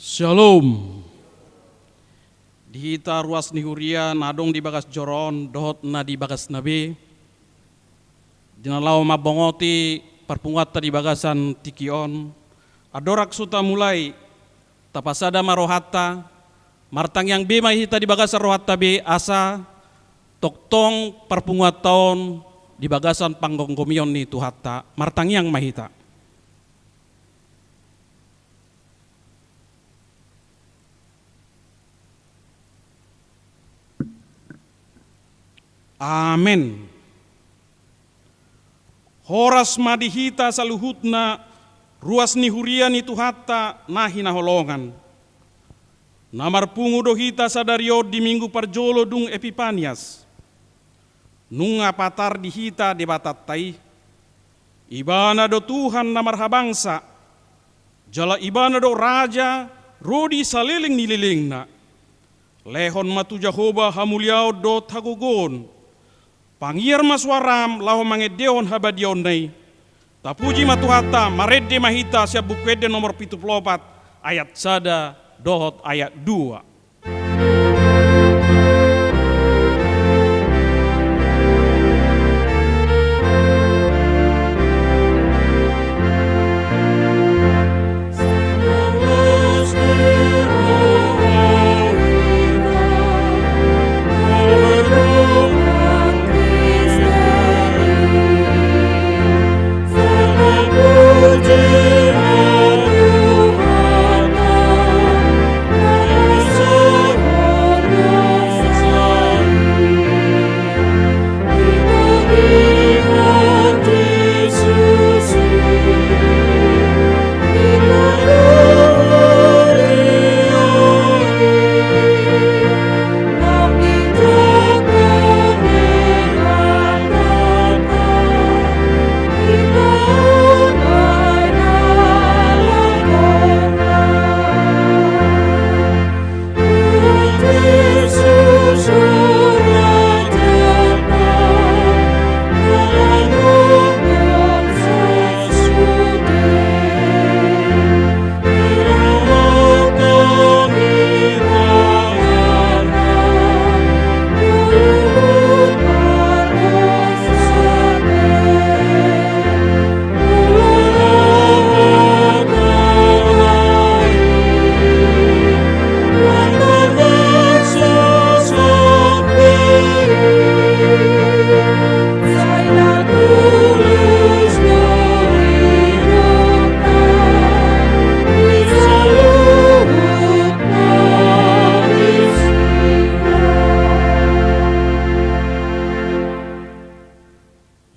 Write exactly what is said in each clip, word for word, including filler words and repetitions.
Shalom. Di hita ruas ni huria na adong di bagas joro on dohot na di bagasna be, di na laho mambongoti parpunguanta di bagasan tingki on, andorang so tamulai, tapasada ma rohanta, martangiang be ma hita di bagasan rohanta be asa tongtong parpunguanta on di bagasan panggomgomion ni Tuhanta. Martangiang ma hita. Amen. Horas ma di hita saluhutna, ruas ni huria ni Tuhanta na hinaholongan. Na marpungu do hita sadari on di Minggu parjolo dung Epipanias. Nunga patar di hita Debatanta i. Ibana do Tuhan na marhabangsa, jala Ibana do Raja ro di saleleng ni lelengna. Lehon ma tu Jahowa hamuliaon dohot hagogoon. Pangiar ma suaram laho mangendehon habadiaonna i. Tapuji ma Tuhanta. Marende ma hita sian Buku Ende nomor pitu pulu opat, ayat sada dohot ayat dua.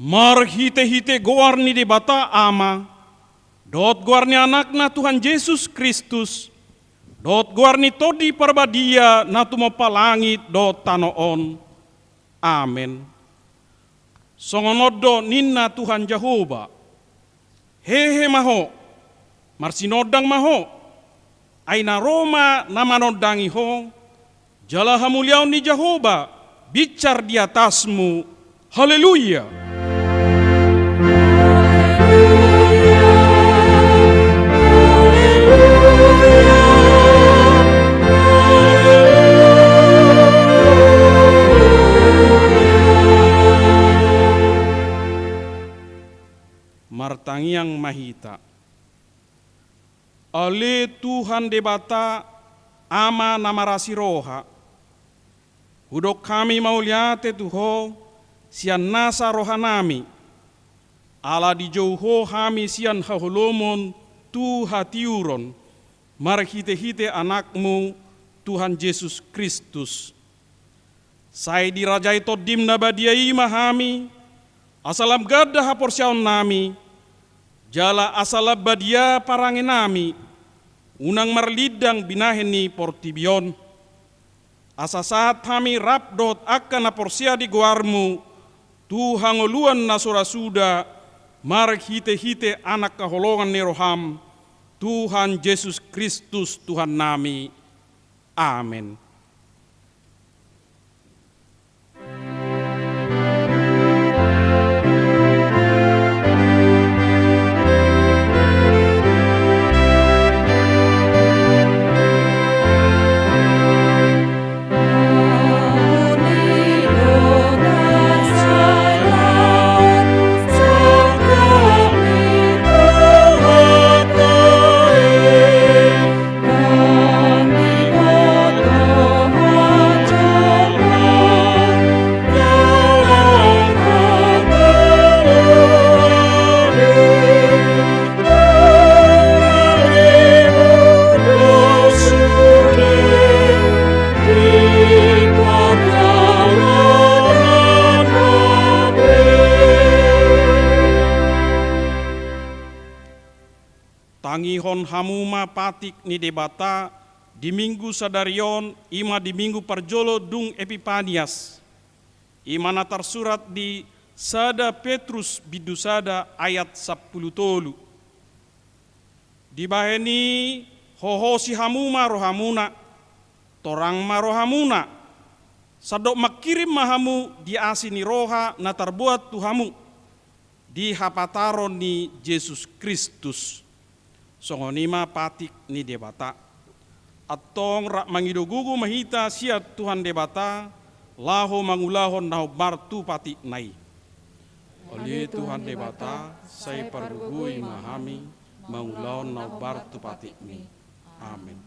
Marhitehite goar ni Debata Ama, dohot goar ni Anakna Tuhan Jesus Kristus, dohot goar ni Tondi Parbadia na tumompa langit dohot tano on. Amen. Songon on do ninna Tuhan Jahowa: Hehe ma ho, marsinondang ma ho, ai na ro ma na manondangi ho, jala hamuliaon ni Jahowa binsar di atasmu. Haleluya! Martangiang ma hita. Ale Tuhan Debata, Ama na marasi roha, hudok hami mauliate tu Ho sian nasa rohanami, ala dijou Ho hami sian haholomon tu hatiuron, marhitehite Anakmu, Tuhan Jesus Kristus. Sai dirajai Tondim na badia i ma hami, asa lam ganda haporseaonnami, jala asa lam badia parangenami, unang marlindang binahen ni portibi on. Asa sahat hami rap dohot angka na porsea di goarmu, tu hangoluan na so ra suda, marhitehite Anak haholongan ni roham, Tuhan Jesus Kristus Tuhannami. Amen. Tangihon hamu ma patik ni Debata di Minggu sadari on, i ma di Minggu parjolo dung Epipanias. I ma na tarsurat di sada Petrus bindu sada ayat sampulu tolu. Dibahen i, hohosi hamu ma rohamuna, torang ma rohamuna, sandok mangkirim ma hamu di asi ni roha na tarbuat tu hamu di hapataron ni Jesus Kristus. Songon i ma patik ni Debata. Antong rap mangido gogo ma hita sian Tuhan Debata, laho mangulahon na hombar tu patikna i. Ale Tuhan Debata, sai pargogoi ma hami mangulahon na hombar tu patikmi. Amen.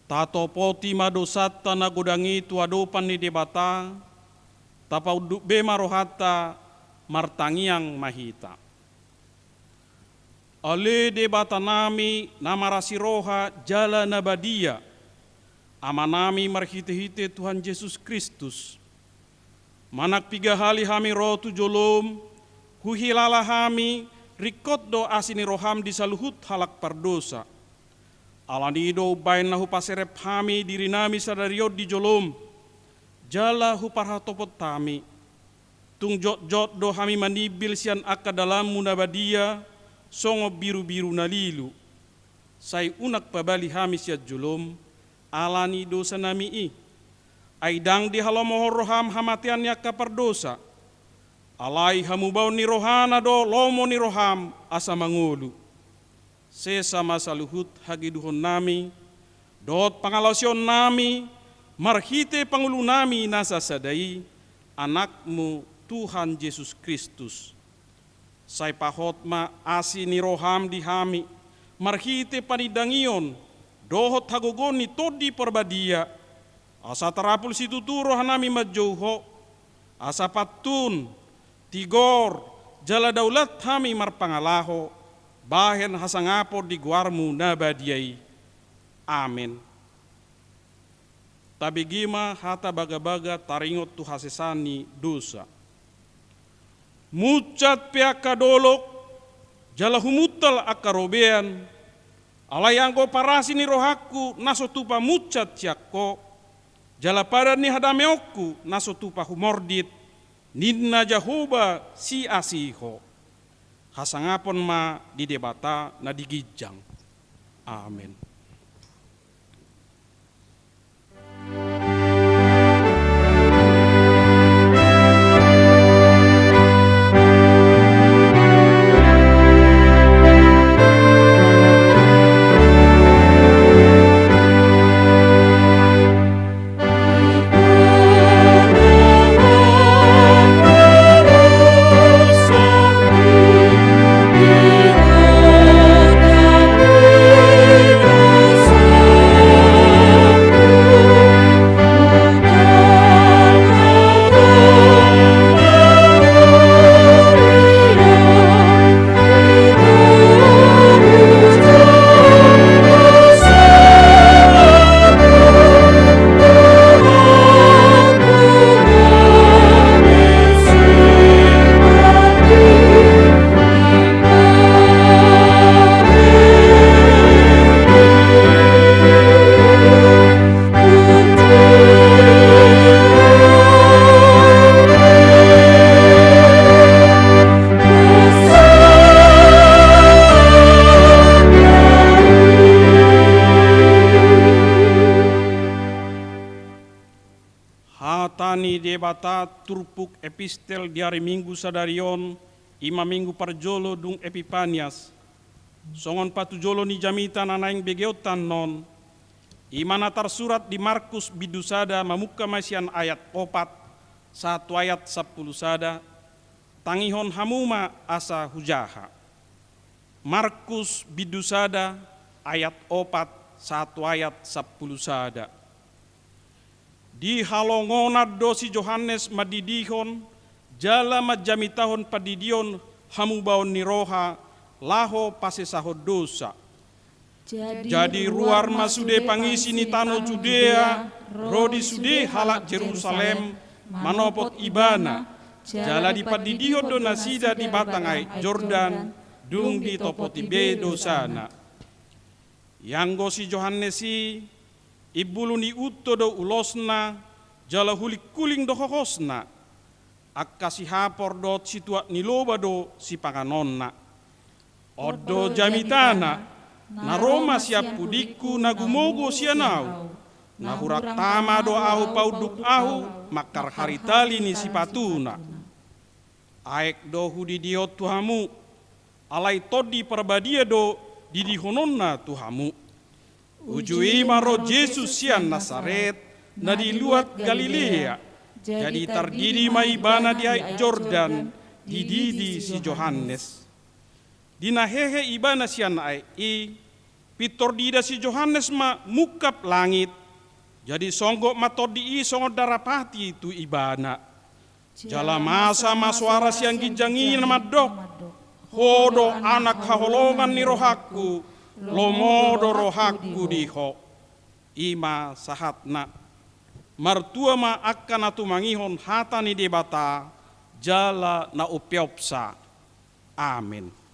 Tatopoti ma dosanta na godang i tu adopan ni Debata, tapaunduk be ma rohanta, martangiang ma hita. Ale Debatanami na marasi roha jala na badia, Amanami marhitehite Tuhan Jesus Kristus, manang piga hali hami ro tu jolom, huhilala hami, ringkot do asi ni roham di saluhut halak pardosa. Alani i do umbahen na hupaserep hami dirinami sadari on di jolom, jala huparhatopot hami. Tung jotjot do hami manimbil sian angka dalanmu na badia, songon birubiru na lilu. Sai unang pabali hami sian jolom, ala ni dosanami i. Ai ndang dihalomohon roham hamatean ni angka pardosa. Alai hamubaon ni rohana do lomo ni roham asa mangolu. Sesa ma saluhut hageduhonnami, dohot pangalaosionnami, marhite pangulunami na sasada i, Anakmu Tuhan Jesus Kristus. Sai pahot ma asi ni roham di hami, marhite panindangion, dohot hagogoon ni Tondi Parbadia, asa tarapul situtu rohanami manjou Ho, asa pantun, tigor, jala daulat hami marpangalaho, bahen hasangapon di goarmu na badia i. Amen. Tabege ma hata bagabaga taringot tu hasesaan ni dosa. Munsat pe angka dolok, jala humuntal angka robean, alai anggo parasi ni rohangku na so tupa munsat sian Ho, jala padan ni hadameonku na so tupa humordit, ninna Jahowa siasi Ho. Hasangapon ma di Debata na di ginjang. Amen. Debata turpuk epistel di ari Minggu sadari on, i ma Minggu parjolo dung Epipanias. Songon patujolo ni jamita na naeng begeonta annon, i ma na tarsurat di Markus bindu sada, mamungka ma sian ayat opat sahat tu ayat sampulu sada. Tangihon hamu ma asa hujaha. Markus bindu sada ayat opat sahat tu ayat sampulu sada. Di halongonan do si Johannes mandidihon jala manjamitahon pandidion hamubaon ni roha laho pasesahon dosa. Jadi ruar ma sude pangisi ni tano Judea ro di sude halak Jerusalem manopot ibana, jala dipandidihon do nasida di batang aek Jordan, dung ditopoti be dosana. Ianggo si Johannes i, imbulu ni unto do ulosna, jala hulinghuling do hokosna, angka sihapor dohot situak ni loba do sipanganonna. On do jamitana, na ro ma sian pudingku na gumogo sian ahu, na hurang tama do ahu paunduk ahu mangkarhari tali ni sipatuna. Aek do hudidihon tu hamu, alai Tondi Parbadia do didihononna tu hamu. Uju i ma ro Jesus sian Nasaret, na di luat Galilea, jadi tardidi ma ibana di aek Jordan, dididi si Johannes. Di na hehe ibana sian aek i, pintor diida si Johannes ma mungkap langit, jadi songgop ma Tondi i songon darapati tu ibana. Jala masa ma soara sian ginjang i na mandok: Ho do Anak haholongan ni rohangku, lomo do rohangku di Ho. I ma sahatna. Martua ma angka na tumangihon hata ni Debata jala na umpeopsa. Amen.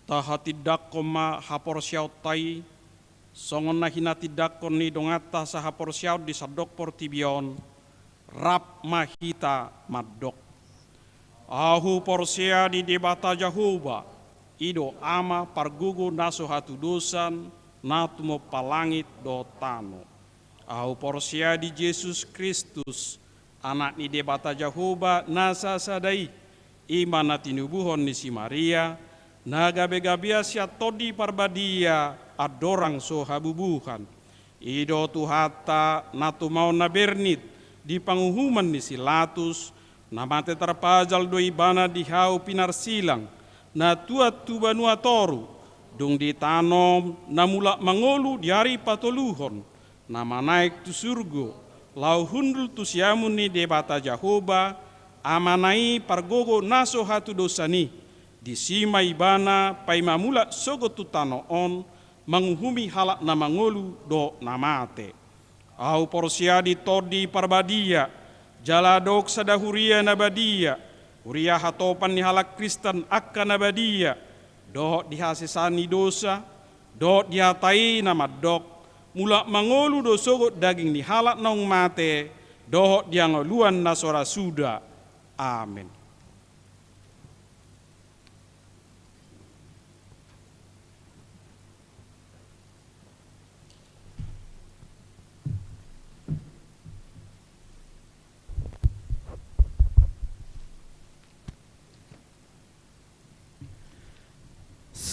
Tahatindangkon ma haporseaonta i, songon na hinatindangkon ni donganta sahaporseaon di sandok portibi on, rap ma hita mandok. Ahu porsea di Debata Jahowa, i do Ama pargogo na so hatudosan, na tumompa langit dohot tano. Ahu porsea di Jesus Kristus, Anak ni Debata Jahowa na sasada i, i ma na tinubuhon ni si Maria, na gabegabean sian Tondi Parbadia andorang so habubuhan. I do Tuhanta na tumaon na bernit di panguhuman ni si Latus, na mate tarpajal do ibana di hau pinarsilang, na tuat tu banua toru, dung ditanom na mulak mangolu di ari patoluhon, na manaek tu surgo, laho hundul tu siamun ni Debata Jahowa, Amana i pargogo na so hatudosan i. Disi ma Ibana paima mulak sogot tu tano on, manguhumi halak na mangolu dohot na mate. Ahu porsea di Tondi Parbadia, jala adong sada huria na badia, huria hatopan ni halak Kristen angka na badia, dohot di hasesaan ni dosa, dohot di hata i na mandok, mulak mangolu do sogot daging ni halak naung mate, dohot di hangoluan na so ra suda. Amen.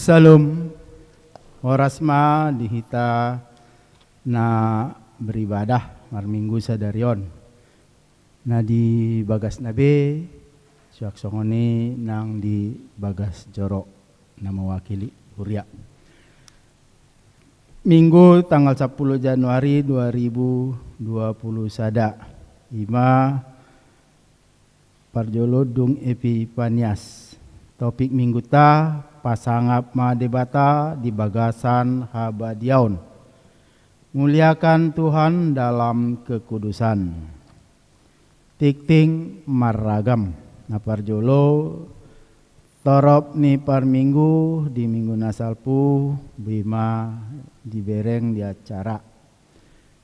Syalom. Horas ma di hita na beribadah marminggu sadari on. Na di bagasna be, suang songon i nang di bagas joro na mewakili huria. Minggu tanggal sampulu Januari dua ribu dua puluh sada, ima parjolo dung Epipanias. Topik mingguta, pasangap ma Debata di bagasan habadiaon. Muliakan Tuhan dalam kekudusan. Tingting marragam. Na parjolo, torop ni parminggu di minggu na salpu, boi ma dibereng di acara.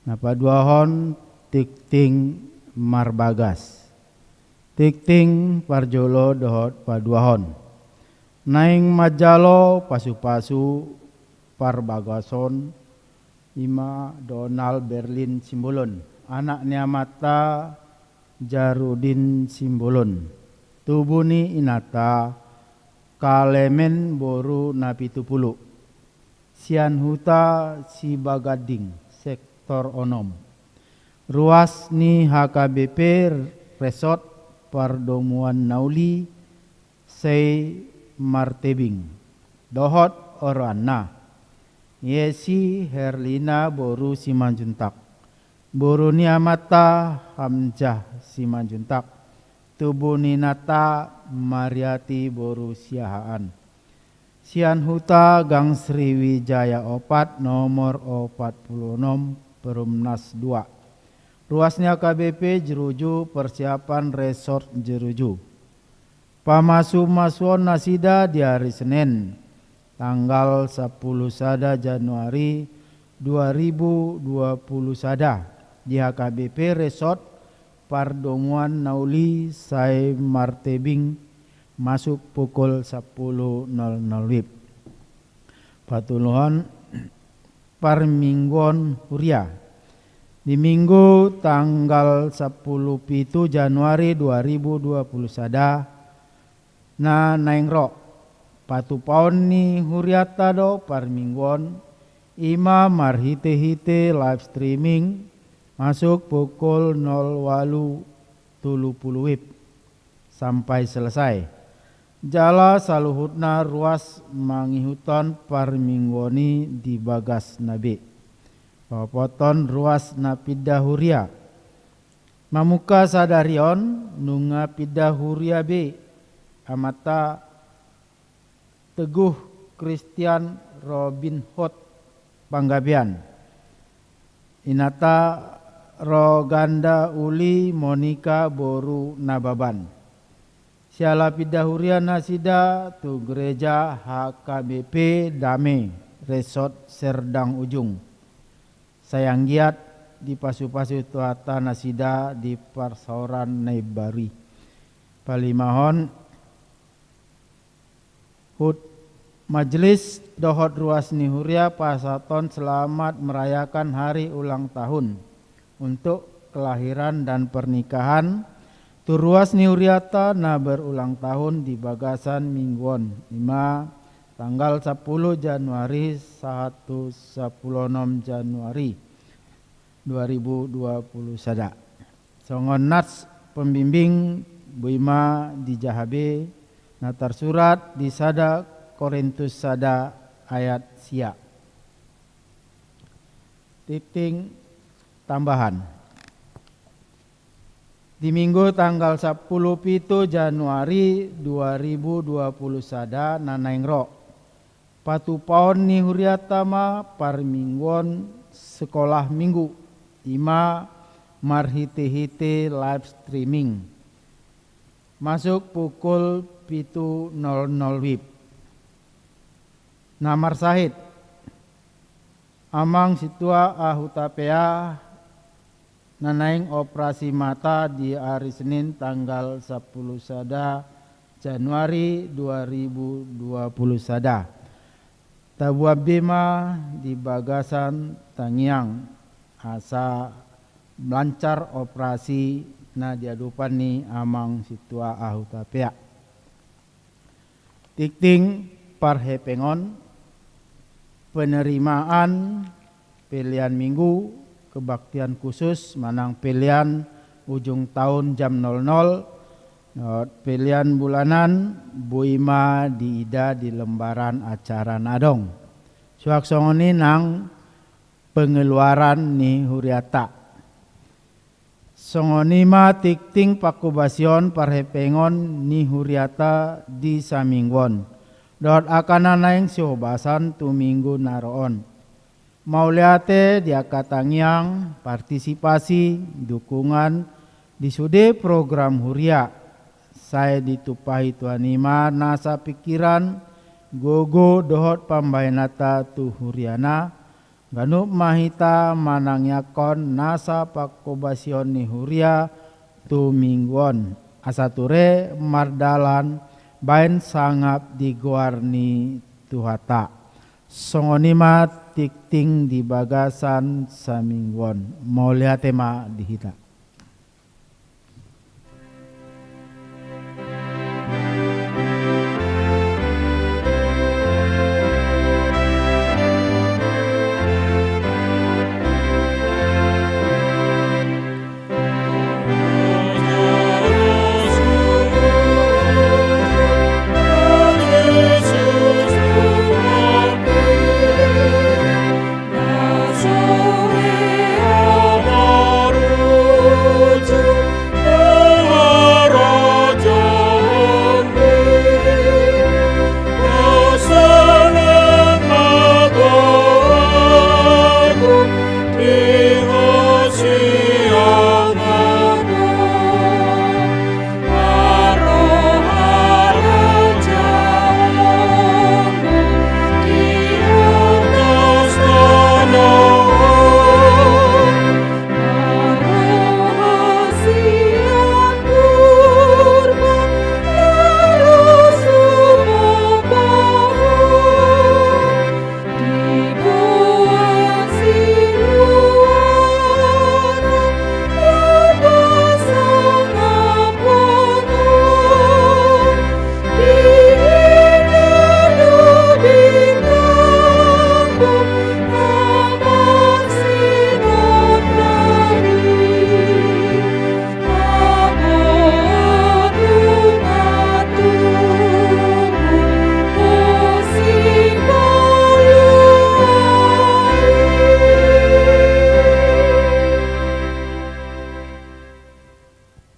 Na paduahon, tingting marbagas. Tingting parjolo dohot paduahon. Naeng manjalo pasupasu parbagason, ima Donald Berlin Simbolon, anak ni amanta Jarudin Simbolon. Tubu ni inanta Kalemen boru Napitupulu. Sian huta Sibaganding, sektor onom. Ruas ni H K B P Resort Pardomuan Nauli Sai Martebing. Dohot oroanna. Yesi Herlina boru Simanjuntak. Boru ni amanta Hamzah Simanjuntak. Tubu ni inanta Mariati boru Siahaan. Sian huta Gang Sriwijaya opat, nomor opat pulu onom, Perumnas dua. Ruas ni H K B P Jeruju, persiapan Resort Jeruju. Pamasumasuon nasida di ari Senen, tanggal sampulu sada Januari dua ribu dua puluh sada, di H K B P Resort Pardomuan Nauli Sai Martebing, masuk pukul sampulu nol nol W I B. Patoluhon, parmingguon huria. Di Minggu tanggal sampulu pitu Januari dua ribu dua puluh sada, na naeng ro. Patupaon ni hurianta do parmingguon, ima marhitehite live streaming, masuk pukul nol walu tolu pulu W I B sampai selesai. Jala saluhutna ruas mangihuthon parmingguon i di bagasna be. Paopathon, ruas na pinda huria. Mamungka sadari on nunga pinda huria be amanta Teguh Christian Robin Hood Panggabean. Inanta Roganda Uli Monika boru Nababan. Siala pinda huria nasida tu gereja H K B P Dame, Resort Serdang Ujung. Sai anggiat dipasupasu Tuhanta nasida di parsaoran na imbaru i. Palimahon, hut majelis dohot ruas ni huria pasahathon selamat merayakan hari ulang tahun untuk kelahiran dan pernikahan tu ruas ni hurianta na berulang tahun di bagasan minggu on, ima tanggal sampulu Januari sahat tu sampulu onom Januari dua ribu dua puluh sada. Songon nats pembimbing, boi ma dijaha be na tarsurat di sada Korintus sada ayat sia. Tingting tambahan. Di Minggu tanggal sampulu pitu Januari dua ribu dua puluh sada na naeng ro, patupaon ni hurianta ma parmingguon sekolah Minggu, i ma marhite-hite live streaming. Masuk pukul pitu nol nol wib. Na marsahit, Amang Sintua A Hutapea na naeng operasi mata di ari Senin tanggal sampulu sada Januari dua ribu dua puluh sada. Taboan be ma di bagasan tangiang asa lancar operasi na diadopan ni Amang Sintua A Hutapea. Tingting parhepeng on, penerimaan pelean Minggu, kebaktian khusus manang pelean ujung taon jam nol nol, dohot pelean bulanan boi ma diida di lembaran acara na adong. Suang songon i nang pengeluaran ni hurianta. Songon i ma tingting pangkobasion parhepengon ni hurianta di saminggu on, dohot angka na naeng sihobasan tu minggu na ro on. Mauliate di angka tangiang, partisipasi, dukungan di sude program huria. Sai ditumpahi Tuhan i ma nasa pingkiran, gogo dohot pambahenanta tu huriana, ganup ma hita manangiangkon nasa pangkobasion ni huria tu minggu on, asa ture mardalan baen sangap di goar ni Tuhanta. Songon i ma tingting di bagasan saminggu on. Mauliate ma di hita.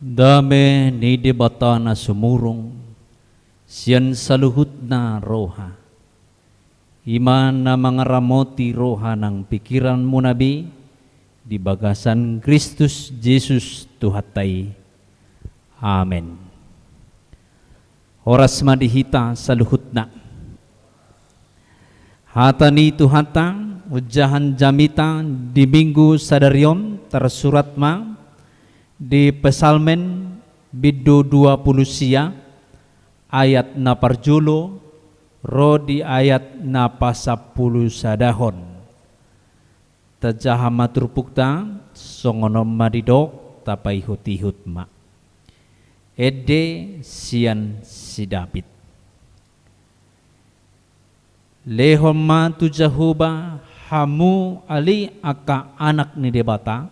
Dame ni Debata na sumurung sian saluhutna roha, i ma na mangaramoti roha nang pingkiranmuna be di bagasan Kristus Jesus Tuhanta i. Amen. Horas ma di hita saluhutna. Hata ni Tuhanta, hunjahaon jamita di Minggu sadari on, tarsurat ma di Psalmen bindu dua pulu sia, ayat na parjolo ro di ayat na pasampulu sadahon. Tajaha ma turpukta, songon on ma didok, tapaihut-ihut ma. Ende sian si David. Lehon ma tu Jahowa hamu ale angka anak ni Debata,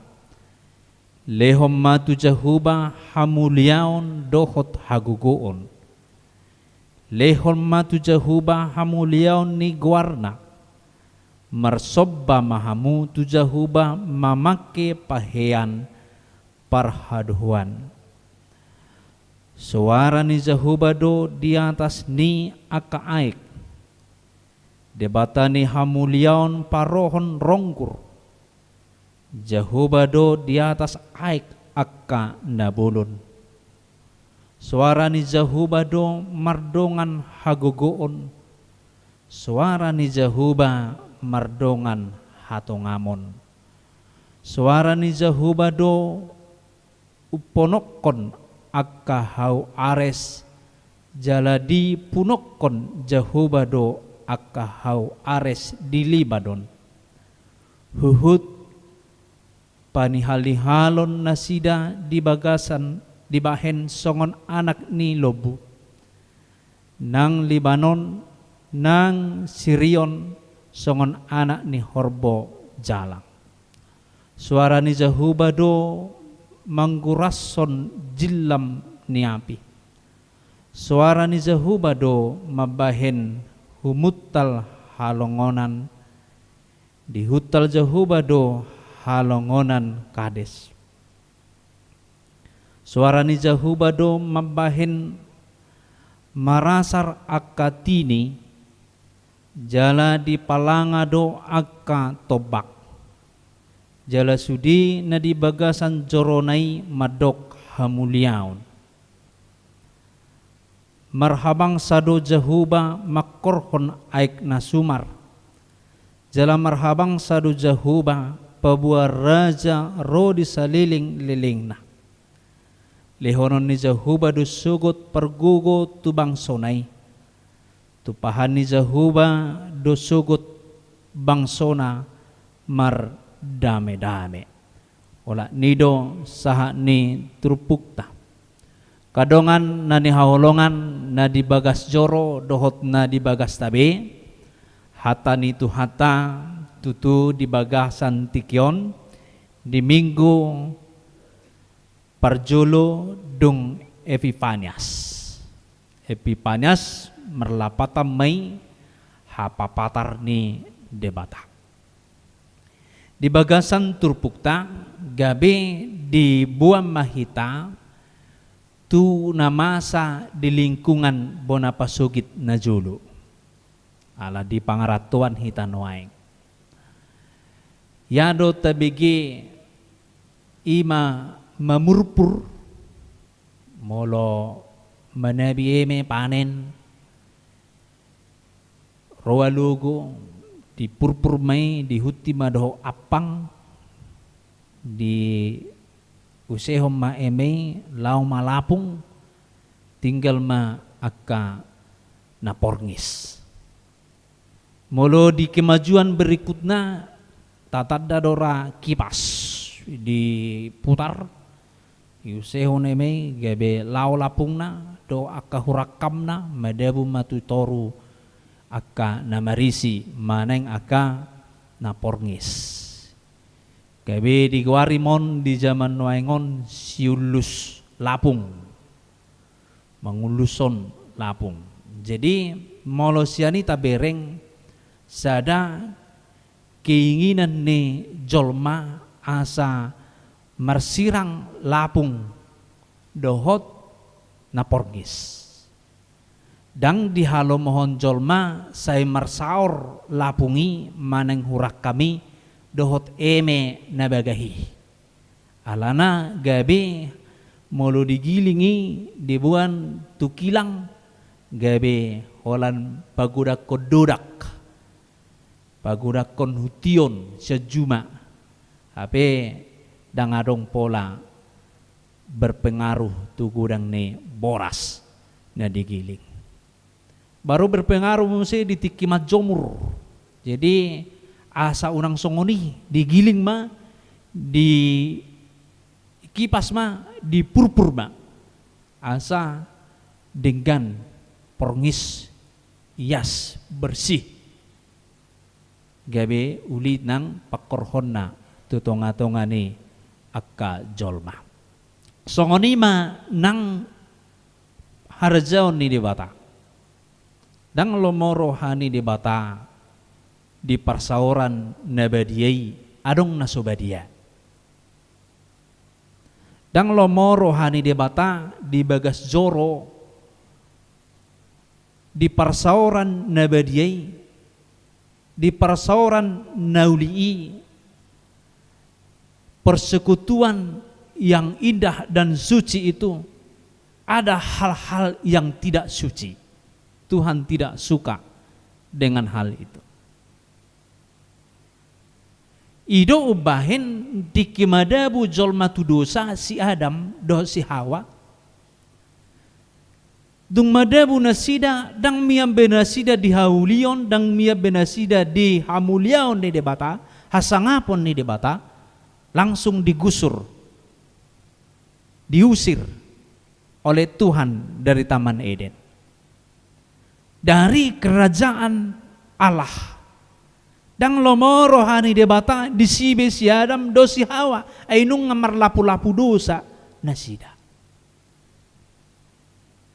lehon ma tu Jahowa hamuliaon dohot hagogoon. Lehon ma tu Jahowa hamuliaon ni goarna. Marsomba ma hamu tu Jahowa mamangke pahean parhadohoan. Soara ni Jahowa do di atas ni angka aek, Debata ni hamuliaon parohon ronggur. Jahowa do di atas aek angka na bolon. Soara ni Jahowa do mardongan hagogoon. Soara ni Jahowa mardongan hatongamon. Soara ni Jahowa do umponokkon angka hau Ares, jala dipunokkon Jahowa do angka hau Ares di Libanon. Huhut panihalihalon nasida di bagasan dibahen songon anak ni lombu, nang Libanon, nang Sirion, songon anak ni horbo jalang. Soara ni Jahowa do manggurashon jillam ni api. Soara ni Jahowa do mambahen humuntal halongonan. Dihuntal Jahowa do halongonan Kades. Soara ni Jahowa do mambahen marasar angka tini, jala dipalanga do angka tombak. Jala sude na di bagasan jorona i mandok hamuliaon. Marhabangsa do Jahowa mangkorhon aek na sumar. Jala marhabangsa do Jahowa paboa raja ro di saleleng-lelengna. Lehonon ni Jahowa do sogot pargogo tu bangsona i. Tumpahan ni Jahowa do sogot bangsona mardame-dame. Olat ni do sahat ni turpukta. Angka dongan na nihaholongan, na di bagas joro dohot na di bagasta be, hata ni Tuhanta tutu di bagasan tingki on, di minggu parjolo dung Epipanias. Epipanias marlapatan ma i hapapatar ni Debata. Di bagasan turpukta gabe diboan ma hita tu na masa di lingkungan bona pasogit na jolo. Ala di pangarantoan hita nuaeng. Ia do tabege i ma mamurpur, molo manabi eme panen, ro alogo, dipurpur ma i, dihunti ma dohot ampang, diusehon ma eme i, laho ma lapung, tinggal ma angka na porngis. Molo di kemajuan berikutna, tatanda do ra kipas, diputar, diusehon eme i gabe laho lapungna dohot angka hurangkamna, madabu ma tu toru angka na marisi, manang angka na porngis. Gabe digoari ma on di jaman nuaeng on siullus lapung. Mangullushon lapung. Jadi, molo sian i tabereng sada keinginan ni jolma asa marsirang lapung dohot na porngis. Ndang dihalomohon jolma sai marsaor lapung i manang hurangkam i dohot eme na bagah i. Alana gabe molo digiling i diboan tu kilang gabe holan pagodangkon dodak, pagodangkon huntion sian juma, hape ndang adong pola berpengaruh tu godang ni boras na digiling. Baru berpengaruh muse di tingki manjomur. Jadi asa unang songon i, digiling ma, dikipas ma, dipurpur ma. Asa denggan, porngis, ias, bersih. Gabe uli nang pangkorhonna tu tonga-tonga ni angka jolma. Songon i ma nang harajaon ni Debata. Ndang lomo roha ni Debata di parsaoran na badia i adong na so badia. Ndang lomo roha ni Debata di bagas joro, di parsaoran na badia i, di parsaoran na uli i, persekutuan yang indah dan suci itu, ada hal-hal yang tidak suci. Tuhan tidak suka dengan hal itu. I do umbahen tingki madabu jolma tu dosa, si Adam dohot si Hawa. Dung madabu nasida, ndang mian be nasida di haulion, ndang mian be nasida di hamuliaon ni Debata, hasangapon ni Debata, langsung digusur, diusir oleh Tuhan dari Taman Eden, dari kerajaan Allah. Ndang lomo roha ni Debata disi be si Adam dohot si Hawa, ai nunga marlapu-lapu dosa nasida.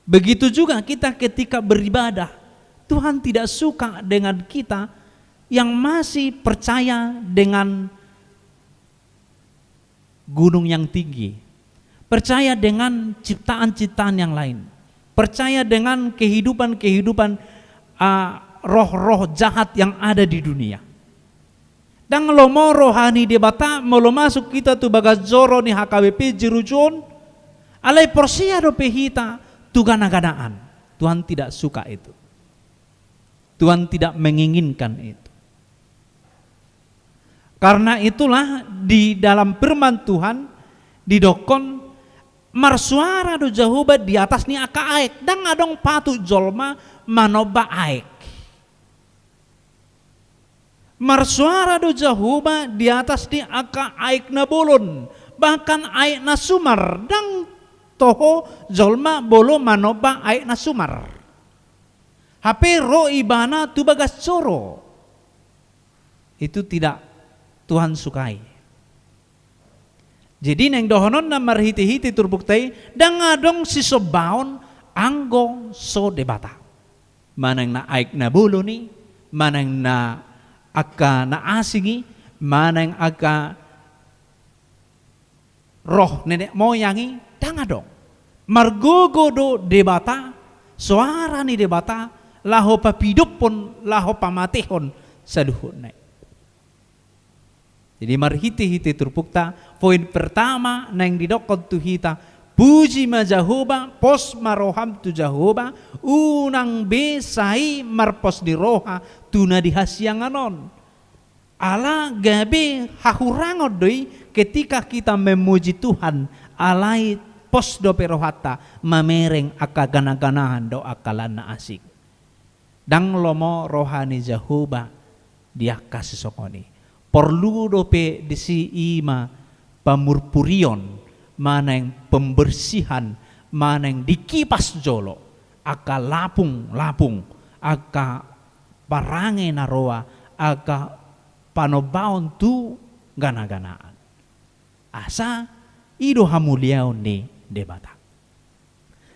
Begitu juga kita ketika beribadah, Tuhan tidak suka dengan kita yang masih percaya dengan gunung yang tinggi, percaya dengan ciptaan-ciptaan yang lain, percaya dengan kehidupan-kehidupan, ah, roh-roh jahat yang ada di dunia. Ndang lomo roha ni Debata molo masuk hita tu bagas joro ni H K B P Jeruju on, alai porsea dope hita tu gana-ganaan. Tuhan tidak suka itu. Tuhan tidak menginginkan itu. Karena itulah di dalam firman Tuhan didokkon, marsuara do Jahowa di atas ni angka aek, ndang adong patut jolma manomba aek. Marsuara do Jahowa di atas ni angka aek na bolon, bahkan aek na sumar, ndang toho jolma bolo manomba aek na sumar. Hape ro ibana tu bagas joro. Itu tidak Tuhan sukai. Jadi naeng dohononna marhite-hite turpukta i, ndang adong sisombaon anggo so Debata. Manang na aek na bolon i, manang na angka na asing i, manang angka roh nenek moyang i, ndang adong. Margogo do Debata, soara ni Debata, laho papidophon, laho pamatehon saluhutna i. Jadi marhite-hite turpukta, poin pertama naeng didokkon tu hita, puji ma Jahowa, pos ma roham tu Jahowa, unang be sai marpos ni roha tu na di hasiangan on. Ala gabe hahurangon do i ketika kita memuji Tuhan, alai pos dope rohanta mamereng angka gana-ganahan dohot angka lan na asing. Ndang lomo roha ni Jahowa di angka sisongon i. Porlu dope disi i ma pamurpurion, manang pembersihan, manang dikipas jolo angka lapung-lapung, angka parange na roa, angka panombaon tu gana-ganaan. Asa i do hamuliaon ni Debata.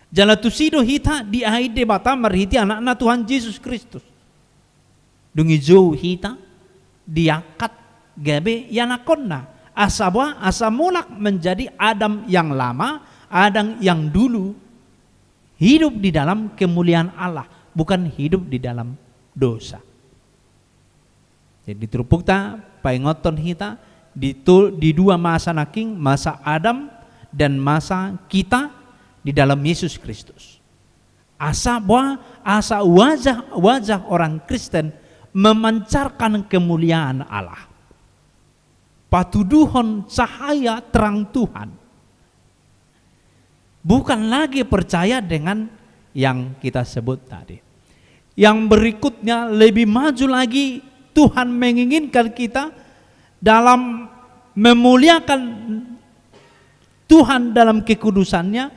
Jala tusi do hita diain Debata marhite Anakna Tuhan Jesus Kristus. Dung i jou hita diangkat gabe ianakhonna. Asa boha? Asa mulak menjadi Adam yang lama, Adam yang dulu, hidup di dalam kemuliaan Allah, bukan hidup di dalam dosa. Jadi di turpukta paingothon hita di, tu, di dua masa nangkin, masa Adam dan masa kita di dalam Yesus Kristus. Asa boha? Asa wajah-wajah orang Kristen memancarkan kemuliaan Allah. Patuduhon cahaya terang Tuhan. Bukan lagi percaya dengan yang kita sebut tadi. Yang berikutnya lebih maju lagi, Tuhan menginginkan kita dalam memuliakan Tuhan dalam kekudusannya,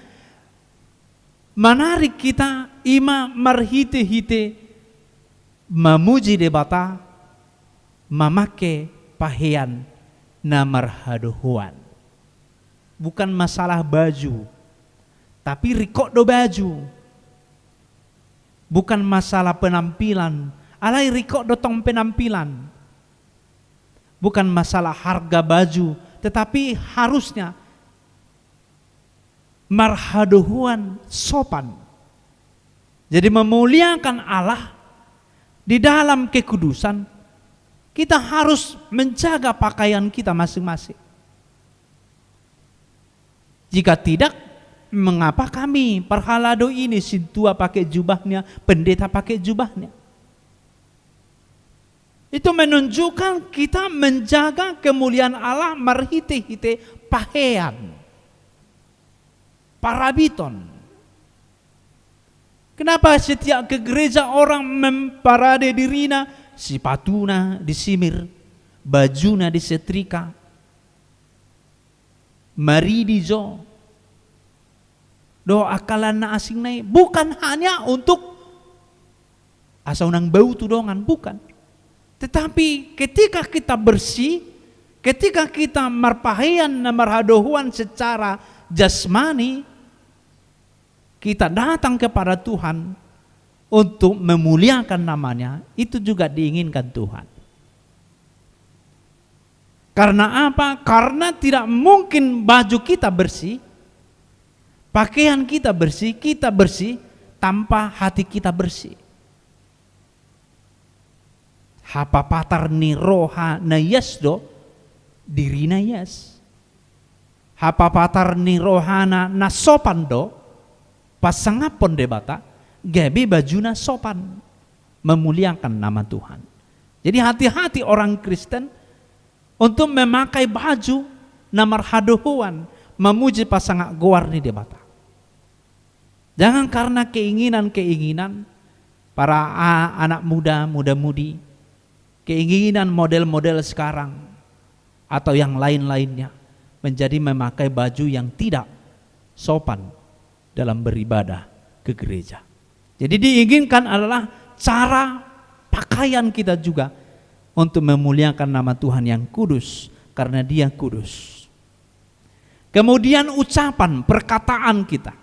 menarik kita i ma marhite-hite mamuji Debata, mamake pahean na marhadohoan. Bukan masalah baju, tapi ringkot do baju. Bukan masalah penampilan, alai ringkot do tong penampilan. Bukan masalah harga baju, tetapi harusnya marhadohoan sopan. Jadi, memuliakan Allah di dalam kekudusan, kita harus menjaga pakaian kita masing-masing. Jika tidak, mengapa kami parhalado ini, sintua pakai jubahnya, pendeta pakai jubahnya? Itu menunjukkan kita menjaga kemuliaan Allah marhite-hite pahean, parabiton. Kenapa setiap ke gereja orang memparade dirina, sipatuna disimir, bajuna disetrika, maridi jo dohot angka na asing nai? Bukan hanya untuk asa unang bau tu dongan, bukan. Tetapi ketika kita bersih, ketika kita marpahean na marhadohoan secara jasmani, kita datang kepada Tuhan untuk memuliakan nama-Nya, itu juga diinginkan Tuhan. Karena apa? Karena tidak mungkin baju kita bersih, pakaian kita bersih, kita bersih, tanpa hati kita bersih. Hapapatar ni roha na ias do diri na ias. Hapapatar ni rohana na sopan do pasangaphon Debata, gabe bajuna sopan, memuliakan nama Tuhan. Jadi, hati-hati orang Kristen untuk memakai baju na marhadohoan mamuji pasangap goar ni Debata. Jangan karena keinginan-keinginan para a-, anak muda, muda-mudi, keinginan model-model sekarang, atau yang lain-lainnya, menjadi memakai baju yang tidak sopan dalam beribadah ke gereja. Jadi, diinginkan adalah cara pakaian kita juga untuk memuliakan nama Tuhan yang kudus, karena Dia kudus. Kemudian, ucapan, perkataan kita.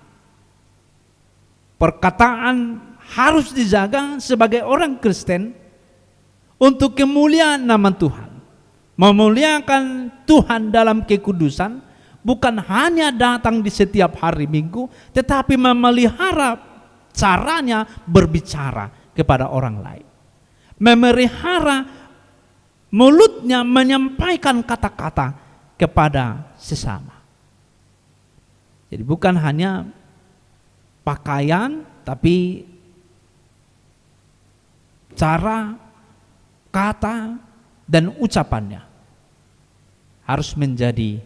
Perkataan harus dijaga sebagai orang Kristen untuk kemuliaan nama Tuhan. Memuliakan Tuhan dalam kekudusan bukan hanya datang di setiap hari Minggu, tetapi memelihara caranya berbicara kepada orang lain. Memelihara mulutnya menyampaikan kata-kata kepada sesama. Jadi, bukan hanya pakaian, tapi cara, kata, dan ucapannya harus menjadi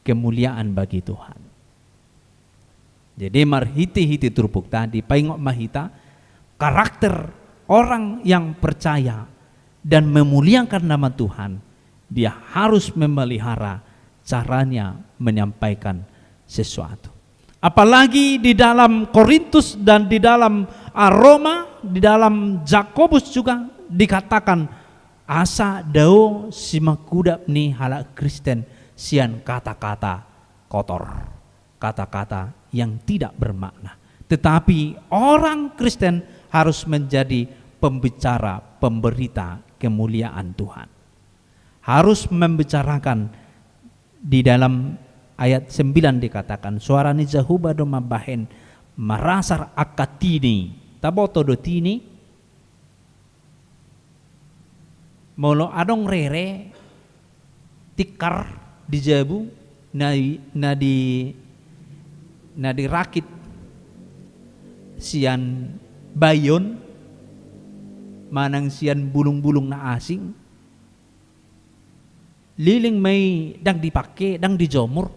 kemuliaan bagi Tuhan. Jadi, marhite-hite turpukta dipaingot ma hita, karakter orang yang percaya dan memuliakan nama Tuhan, dia harus memelihara caranya menyampaikan sesuatu. Apalagi di dalam Korintus dan di dalam, ah, Roma, di dalam Jakobus juga dikatakan, asa dao simangkudap ni halak Kristen sian kata-kata kotor, kata-kata yang tidak bermakna. Tetapi orang Kristen harus menjadi pembicara, pemberita kemuliaan Tuhan. Harus membicarakan. Di dalam ayat sembilan dikatakan, suara ni Jahowa do mambahen marasar angka tini. Taboto do tini? Molo adong rere tikar di jabu na, na di, na dirakit sian baion manang sian bulung-bulung na asing, leleng ma i ndang dipangke, ndang dijomur,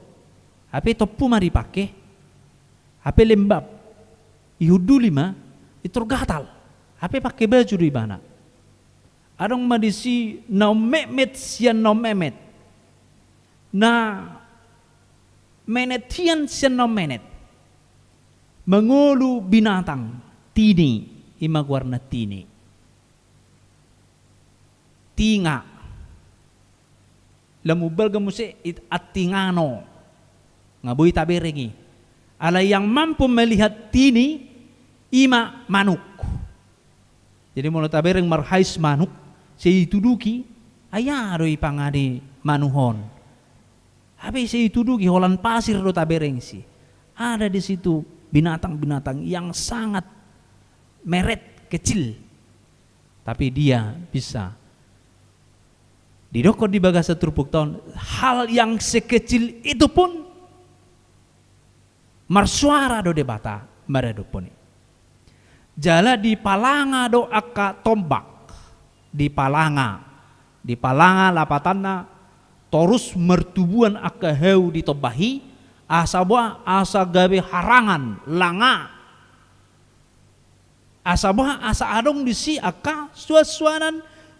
hape tompu ma dipangke, hape lembab, ihunduli ma, pintor gatal, hape pangke baju do ibana. Adong ma disi na ummetmet sian na ummetmet, na menet hian sian na ummenet. Mangolu binatang, tini, i ma goarna tini. Tinga. Lam umbalga muse it-, antingano. Nga boi tabereng i. Alai yang mampu melihat tini, i ma manuk. Jadi molo tabereng marhais manuk, sai ituduki, ai aha do i pangan ni manuk on. Hape sai ituduki, holan pasir do taberengsi. Ada di situ binatang-binatang yang sangat meret, kecil. Tapi dia bisa didok di bagasan turpukta on, hal yang sekecil itu pun marsuara do Debata maradophon i. Jala dipalanga do angka tombak, dipalanga, dipalanga lapatanna, torus martubuan angka hau di tombak i, asa boha, asa gabe harangan, langa. Asa boha, asa adong disi angka suansuanan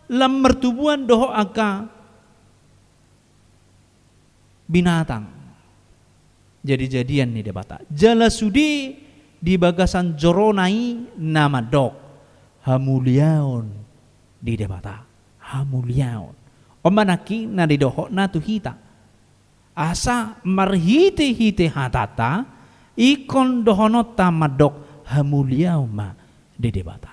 lam martubuan dohot angka binatang. Jadi-jadian ni Debata. Jala sude di bagasan jorona i na mandok, hamuliaon di Debata. Hamuliaon. On ma nangkin na nidohotna tu hita. Asa marhite-hite hatanta, ingkon dohononta mandok, hamuliaon ma di Debata.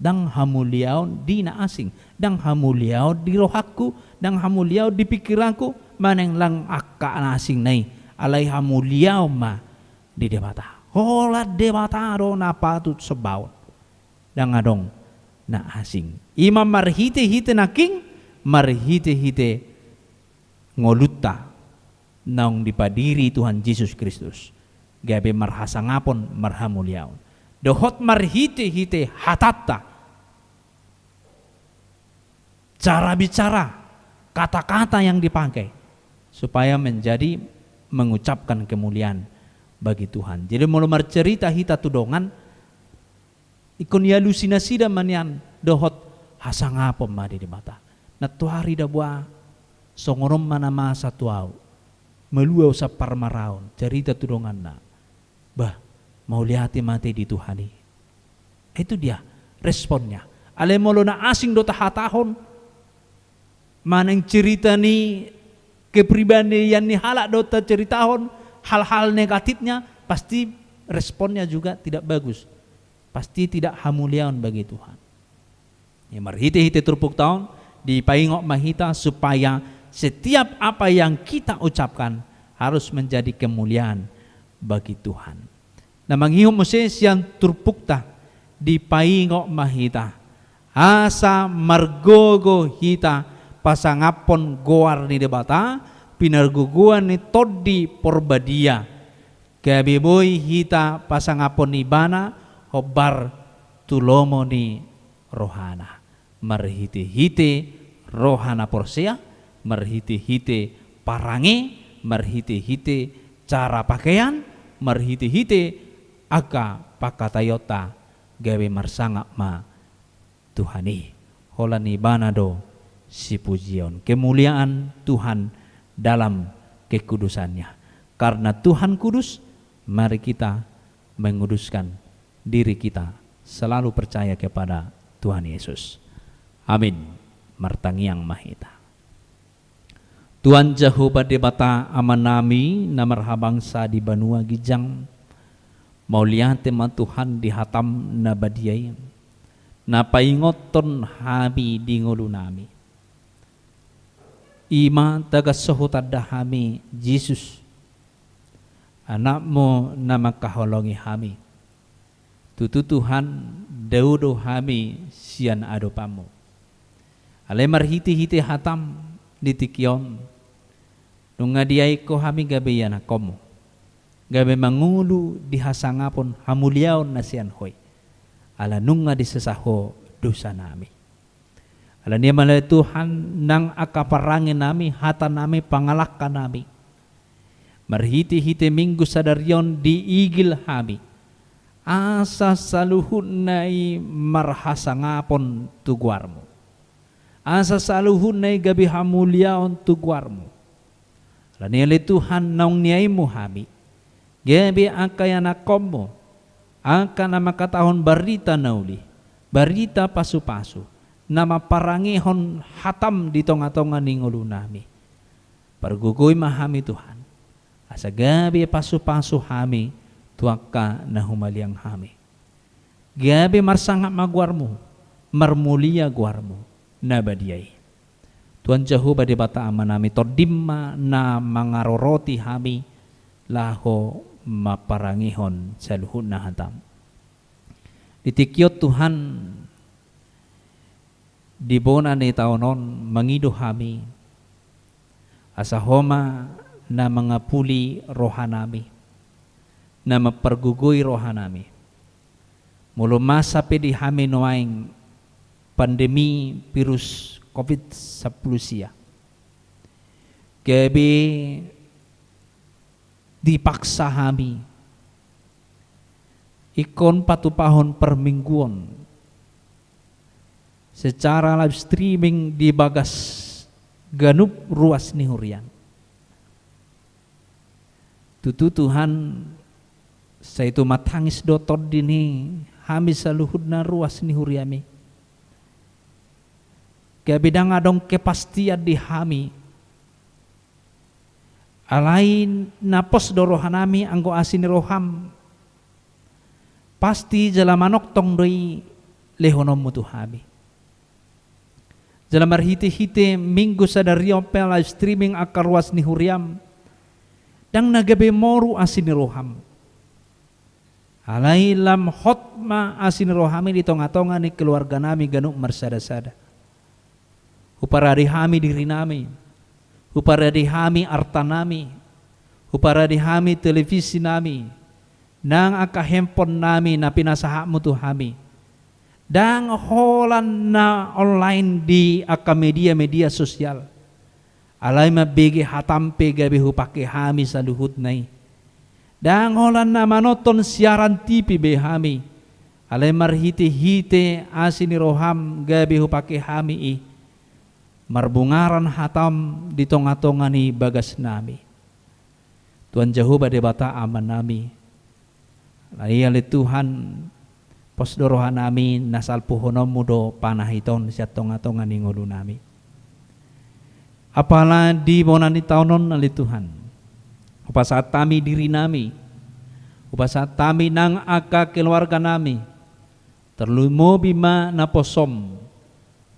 Ndang hamuliaon di na asing, ndang hamuliaon di rohangku, ndang hamuliaon di pingkiranku, manang nang angka na asing na i, alai hamuliaon ma di Debata. Holan Debata do na patut sombaon. Ndang adong na asing. I ma marhite-hite nangkin, marhite-hite ngolunta naung dipadiri Tuhan Jesus Kristus, gabe marhasangapon, marhamuliaon. Dohot marhite-hite hatanta, cara bicara, kata-kata yang dipakai, supaya menjadi mengucapkan kemuliaan bagi Tuhan. Jadi molo marcerita hita tu dongan, ingkon ialusi nasida ma nian dohot hasangapon ma di Debata. Nantoari da boha, songon on ma na masa tu ahu. Malua ahu sampar maraon, cerita tu donganna. Bah, mauliate ma ate di Tuhan i. Itu dia responnya. Alai molo na asing do tahatahon, manang cerita ni kepribadian ni halak do taceritahon hal-hal negatifnya, pasti responnya juga tidak bagus. Pasti tidak hamuliaon bagi Tuhan. Ya, marhite-hite turpukta on, dipaingot ma hita supaya setiap apa yang kita ucapkan harus menjadi kemuliaan bagi Tuhan. Na mangihut muse sian turpukta, dipaingot ma hita, asa margogo hita pasangaphon goar ni Debata, pinargogoan ni Tondi Porbadia. Gabe boi hita pasangaphon Ibana hombar tu lomo ni rohana. Marhite-hite roha na porsea, marhite-hite parange, marhite-hite cara pakean, marhite-hite angka pangkataionta, gabe marsangap ma Tuhan i. Holan Ibana do sipujion, kemuliaan Tuhan dalam kekudusan-Nya. Karena Tuhan kudus, mari kita menguduskan diri kita selalu percaya kepada Tuhan Yesus. Amin. Martangiang ma hita. Tuhan Jahowa Debata Amanami na marhabangsa di banua ginjang, mauliate ma Tuhan di hataM na badia i, na paingothon hami di ngolunami. I ma tagan so hutanda hami Jesus, AnakMu na mangkaholongi hami. Tutu Tuhan, dao do hami sian adopanMu. Alai marhite-hite hataM di tingki on, nunga diain Ho hami gabe ianakhonMu, gabe mangolu di hasangapon hamuliaon na sian Ho i, ala nunga disesa Ho dosanami. Alani i ma ale Tuhan, nang angka parangenami, hatanami, pangalangkanami, marhite-hite Minggu sadari on diigil hami, asa saluhutna i marhasangapon tu goarMu, asa saluhutna i gabe hamuliaon tu goarMu. Alani i ale Tuhan, naung niainMu hami gabe angka ianakhonMu, angka na mangkatahon barita na uli, barita pasu-pasu, na mamparangehon hataM di tonga-tonga ni ngolunami. Pargogoi ma hami Tuhan, asa gabe pasu-pasu hami tu angka na humaliang hami. Gabe marsangap ma goarMu, marmulia goarMu na badia i. Tuhan Jahowa Debata Amanami, TondiM ma na mangaroroti hami laho mamparangehon saluhutna hataM. Di tingki on Tuhan, di bona ni taon on mangido hami, asa Ho ma na mangapuli rohanami, na mampargogoi rohanami. Molo masa pe di hami nuaeng pandemi virus covid sampulu sia, gabe dipaksa hami ingkon patupahon parmingguon secara live streaming di bagas ganup ruas ni huriaM. Tutu Tuhan, sai tumatangis do tondi ni hami saluhutna ruas ni huriaMi. Gabe ndang adong kepastian di hami. Alai na pos do rohanami anggo asi ni rohaM, pasti jala manongtong do i lehononMu tu hami. Jala marhitehite Minggu sadari on pe live streaming angka ruas ni huriaM, ndang na gabe moru asi ni rohaM. Alai lam hot ma asi ni rohaMi di tongatonga ni keluarganami ganup marsadasada. Huparade hami dirinami, huparade hami artanami, huparade hami televisinami, nang angka handphonenami na pinasahatMu tu hami. Ndang holan na online di angka media-media sosial. Alai mambege hataM pe gabe hupake hami saluhutna i. Ndang holan na manonton siaran T V be hami. Alai marhitehite asi ni rohaM gabe hupake hami i. Marbungaran hataM di tongatonga ni bagasnami. Tuhan Jahowa Debata Amanami, alai ale Tuhan, pos do rohanami na salpuhononMu do panahit on sian tongatonga ni ngolunami. Apala di bona ni taon on ale Tuhan, hupasahat hami dirinami, hupasahat hami nang angka keluarganami, tarlumobi ma naposoM,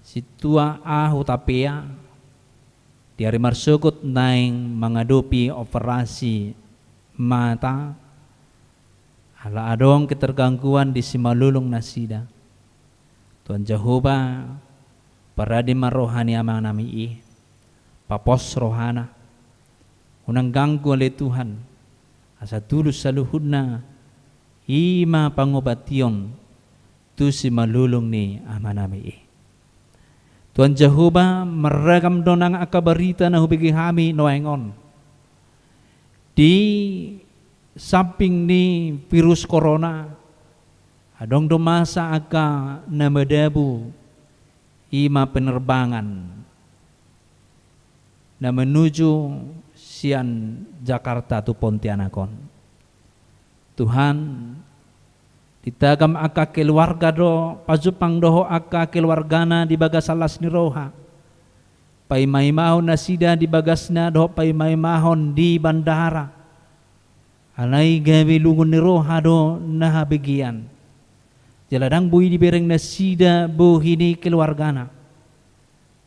sintua ahu Tapea, di ari marsogot naeng mangadopi operasi mata, ala adong ketergangguan di simalolong nasida. Tuhan Jahowa, parade ma roha ni amanami i, papos rohana, unang ganggu ale Tuhan, asa tulus saluhutna, i ma pangobation tu simalolong ni amanami i. Tuhan Jahowa, marragam do nang angka barita na hubege hami nuaeng on. Di samping ni virus corona, adong do masa angka na madabu, i ma penerbangan na menuju sian Jakarta tu Pontianak on. Tuhan, ditagam angka keluarga do, pajumpang dohot angka keluargana di bagasan las ni roha. Paimaimahon nasida di bagasna dohot paimaimahon di bandara. Alai gabe lungun ni roha do na habegean. Jala ndang boi dibereng nasida bohi ni keluargana.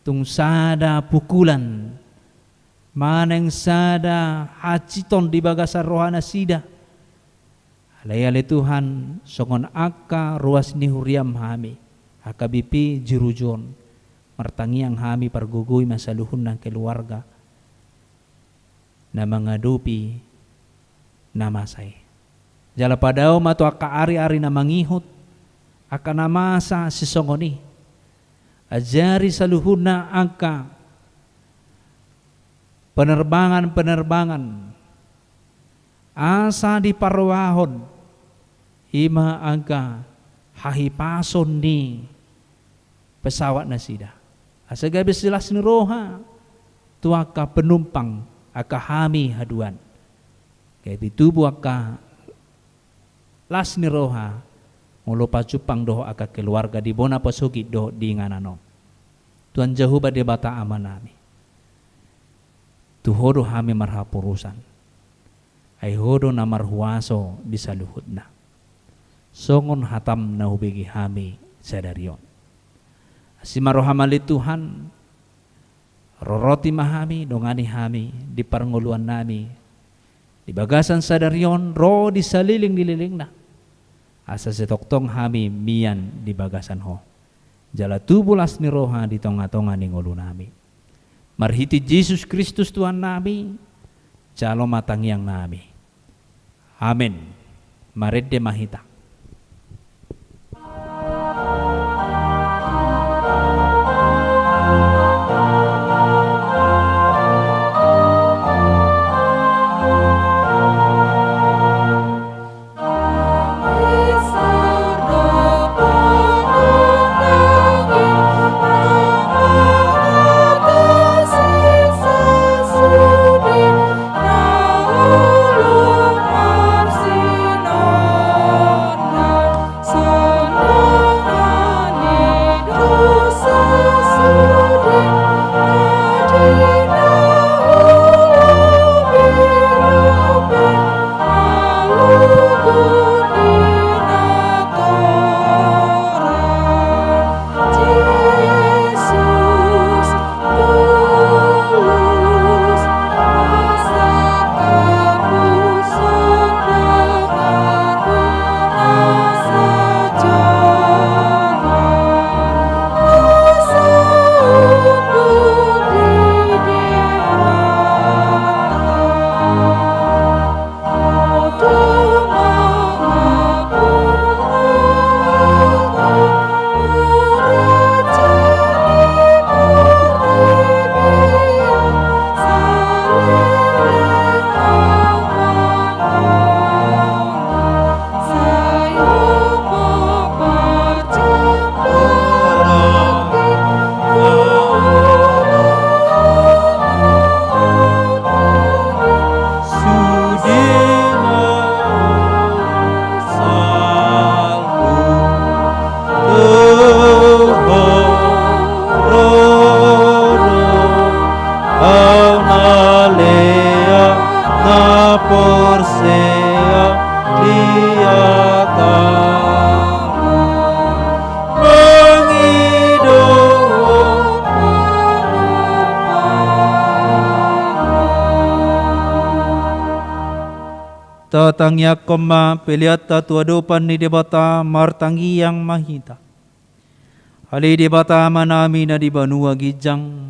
Tung sada pukulan, manang sada hansiton di bagasan roha nasida. Alai ale Tuhan, songon angka ruas ni huriaM hami, H K B P Jerujuon, martangiang hami pargogoi ma saluhutna keluarga na mangadopi na masa i. Jala padao ma tu angka ari-ari na mangihut, angka na masa sisongon i. Ajari saluhutna angka penerbangan-penerbangan, asa diparrohahon, i ma angka hahipason ni pesawat nasida. Asa gabe silas ni roha tu angka penumpang, angka hami haduan. Gabe tubu angka las ni roha, molo pajumpang dohot angka keluarga di bona pasogit dohot di inganan on. Tuhan Jahowa Debata Amanami, tu Ho do hami marhaporusan. Ai Ho do na marhuaso di saluhutna. Songon hataM na hubege hami sadari on. Asi ma rohaM ale Tuhan, roroti ma hami, dongani hami di parngoluannami, di bagasan sadari on ro di saleleng ni lelengna, asa sai tongtong hami mian di bagasan Ho. Jala tubu las ni roha di tongatonga ni ngolunami. Marhite Jesus Kristus Tuhannami, jalo ma tangiangnami. Amen. Marende ma hita. Au na lea na porsea di hatamu, mangido. Tatangiangkon ma peleanta tu adopan ni Debata, martangiang ma hita. Ale Debata Amanami na di banua ginjang,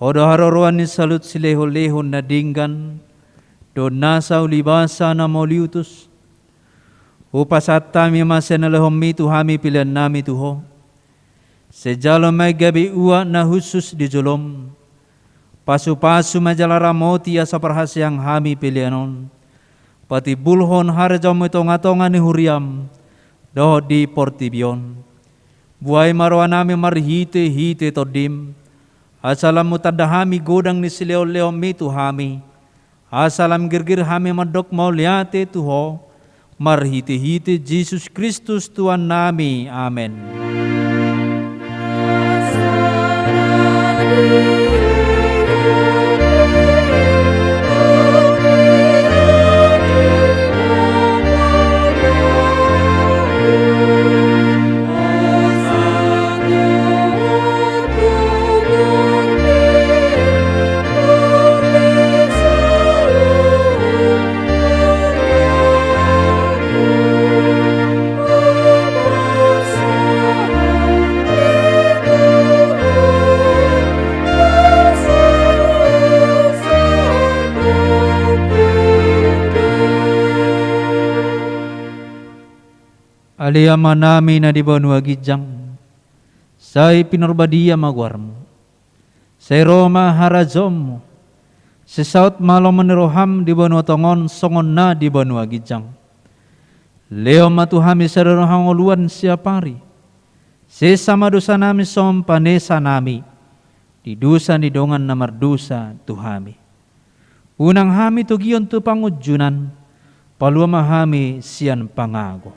Ho do haroroan ni saluhut silehonlehon na denggan dohot nasa ulibasa na mauliutus. Hupasahat hami ma sian na nilehonMi tu hami peleannami tu Ho. Sai jalo ma i gabe uap na hushus di jolom. Pasupasu ma jala ramoti asa parhaseang hami pelean on. Patimbulhon harajaonMu i tongatonga ni huriaM dohot di portibi on. Buhai ma rohanami marhitehite TondiM, asa lam hutanda hami godang ni silehonlehonMi tu hami, asa lam girgir hami mandok mauliate tu Ho, marhitehite Jesus Kristus Tuhannami. Amen. Ale Amanami na di banua ginjang, sai pinarbadia ma goarMu. Sai ro ma harajaonMu. Sai saut ma lomo ni rohaM di banua tonga on songon na di banua ginjang. Lehon ma tu hami sadari on hangoluan siapari. Sesa ma dosanami songon panesanami di dosa ni dongan na mardosa tu hami. Unang hami togihon tu pangunjunan, palua ma hami sian pangago.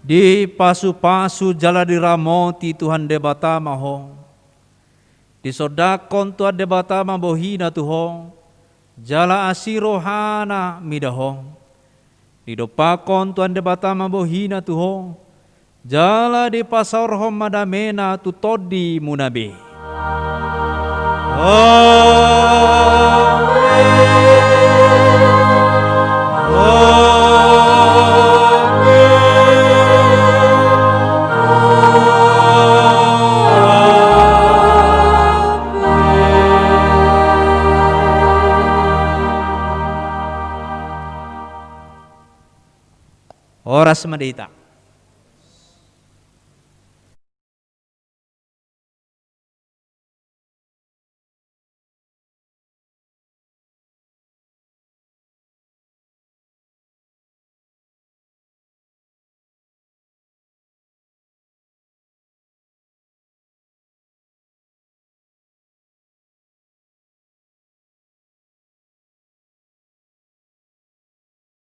Dipasupasu jala diramoti Tuhan Debata ma ho. Disondangkon Tuhan Debata ma bohina tu ho, jala asi rohana mida ho. Didompakkon Tuhan Debata ma bohina tu ho, jala dipasaorhon ma damena tu tondimuna be. Amen. Amen. Horas ma di hita.